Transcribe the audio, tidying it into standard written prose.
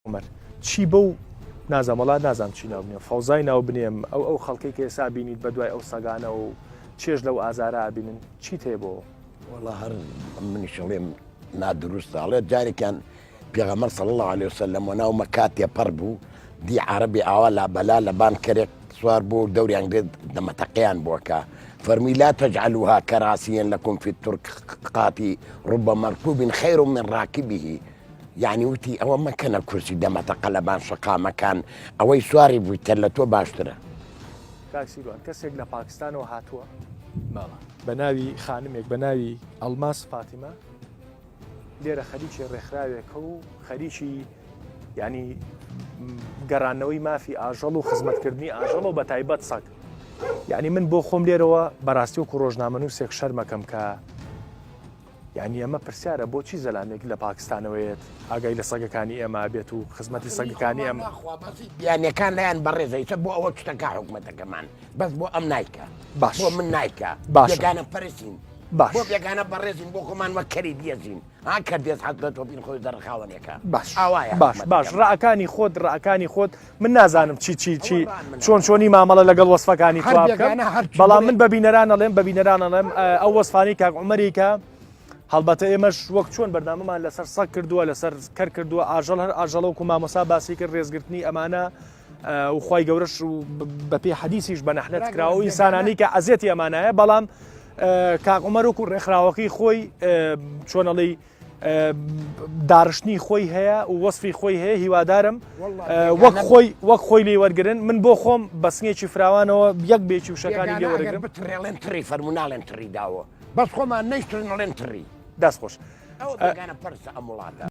عومەر، چی بەو نازانم وەڵا نازانم چی ناو بنێم فەوزای ناو بنێم ئەو ئەو خەڵکەی کە ئێستا بینیت بە دوای ئەو سەگانە و چێژ لەو ئازارە ئەبینن چیت هەیە بۆ وەڵا هەر منیش ئەڵێم نادروستە ئەڵێ جارێکیان پێغەمبەر صلی الله علیه وسلم وەناو مەکا تێپەڕ بوو دی عەرەبی ئاوا لابەلا لەبان کەرێک سوار بوو دەوریان گرت دەمەتەقەیان بۆکە فەرمی لا تجعلوها كراسيا لكم في الطرقات رب مركوب خير من راكبه یانی وتی ئەوە مەکەنە کورسی دەمەتەقە لەبان شەقامەکان ئەوەی سواری بوویتە لە تۆ باشترە. کاک سیروان کەسێک لە پاکستانەوە هاتووە بە ناوی خانمێک بە ناوی ئەڵماس فاتیمە لێرە خەریکی ڕێکخراوێکە و خەریکی ینی گەڕانەوەی مافی ئاژەڵ و خزمەتکردنی ئاژەڵ و بە تایبەت سەگ یعنی من بۆ خۆم لێرەوە بەڕاستی وەکو ڕۆژنامەنووسێک شەرمەکەم کە یانی ئەمە پرسیارە بۆچی زەلامێک لە پاکستانەوە یەت ئاگای لە سەگەکانی ئێمە بێت و خزمەتی سەگەکانی ئەم بیانەکان لایەن بەڕێزە ئیتر بۆ ئەوە شتەکە حکومەتەکەمان بەس بۆ ئەم نایکە باش بۆ من نایکە باش بێگانە پەرسین باش بۆ بێگانە بەڕێزین بۆ خۆمان وەک کەری دیەزین ها کە دێز حەز لە تۆپین خۆی دەرخاوەنێکە باش ئاوایە باش باش حکومەتەکەمان. ڕەکانی خۆت ڕەکانی خۆت من نازانم چی چی چی ئەوە ڕا منە. چۆن چۆنی مامەڵە لەگەڵ وەسفەکانی هەر توا بکەم بێگانە هەر چی بەڵام بڵێ من بە بینەران ئەڵێم بە بینەران ئەڵێم ئەو وەسفانەی کاک عومەری کە هەڵبەتە ئێمەش وەک چۆن بەرنامەمان لەسەر سەگ کردووە لەسەر کەر کردووە ئاژەڵ هەر ئاژەڵە وەکو مامۆسا باسی کرد ڕێزگرتنی ئەمانە و خوای گەورەش و بەپێی حەدیسیش بە نەحلەت برا کراوە گەورە و بێگانە ئینسانانی کە ئەزیەتی ئەمانایە بەڵام کاک عومەر وەکو ڕێکخراوەکەی خۆی چۆن ئەڵێی داڕشتنی خۆی هەیە و وەسفی خۆی هەیە هیوادارم وەک خۆی وەک خۆی لی وەرگن من بۆ خۆم بەسنگێکی فراوانەوە یەک بێکی وشەکانی لێ وەرگرم بتڕێڵێن تڕی فەرموناڵێن تڕی داوە بەس خۆمان نەیشترنڵێن تڕی دەست خۆش ئەوە بێگانە پەرسە ئەم وڵاتە.